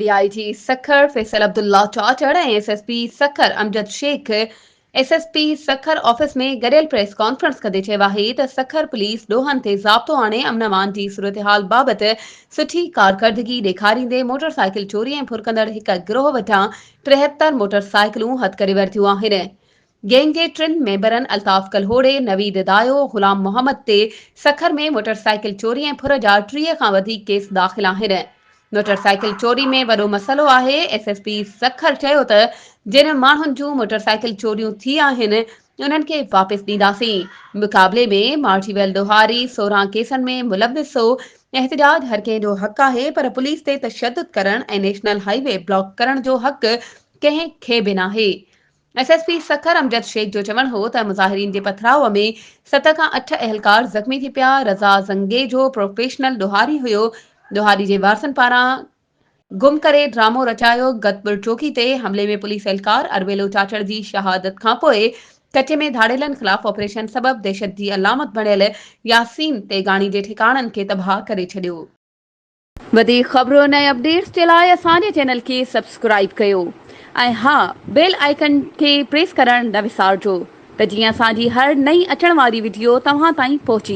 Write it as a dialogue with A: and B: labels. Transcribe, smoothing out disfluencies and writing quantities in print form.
A: D I G Sukkur Faisal Abdullah Chachar ۽ S S P Sukkur Amjad Shaikh S S P Sukkur office ۾ گڏيل press conference ڪندي چيو آهي ته Sukkur police ڏوهن تي ضابطو آڻي امن امان جي صورتحال بابت سٺي ڪارڪردگي ڏيکاريندي موٽر سائيڪل چوري ۽ ڦر ڪندڙ هڪ گروهه وٽان 73 موٽر سائيڪلون هٿ ڪري ورتيون آهن. گينگ جي ٽن ميمبرن الطاف ڪلهوڙي، نويد دايو، غلام محمد تي سکر ۾ موٽر سائيڪل چوري ۽ ڦر جا 30 کان وڌيڪ ڪيس داخل آهن. موٽر سائيڪل چوري ۾ وڏو مسئلو آهي، ايس ايس پي سکر چيو ته جن ماڻهن جون موٽر سائيڪل چوريون ٿي آهن انهن کي واپس ڏينداسين، مقابلي ۾ مارجي ويل ڏوهاري 16 ڪيسن ۾ ملوث هو، احتجاج هر ڪنهن جو حق آهي پر پوليس تي تشدد ڪرڻ ۽ نيشنل هائي وي بلاڪ ڪرڻ جو حق ڪنهن کي به ناهي. S S P Sukkur Amjad Shaikh جو چوڻ هو ته مظاهرين جي پٿراء ۾ ست کان اٺ اهلڪار زخمي ٿي پيا، رضا زنگيجو پروفيشنل ڏوهاري هيو، ڏوهاري جي وارثن پاران گم ڪري ڊرامو رچايو، گتبل چوڪي تي حملي ۾ پوليس اهلڪار ارويلو چاچڙ جي شهادت کانپوء ڪچي ۾ ڌاڙيلن خلاف آپريشن سبب دهشت جي علامت بڻيل ياسين تيغاڻي جي ٺڪاڻن کي تباهه ڪري ڇڏيو. وڌيڪ خبرن ۽ اپڊيٽس جي لاء اسان جي چينل کي سبسڪرائيب ڪيو ۽ ها بيل آئيڪن کي پريس ڪرڻ نه وسارجو ته جيئن اسان جي هر نئين اچڻ واري وڊيو توهان تائين پهچي.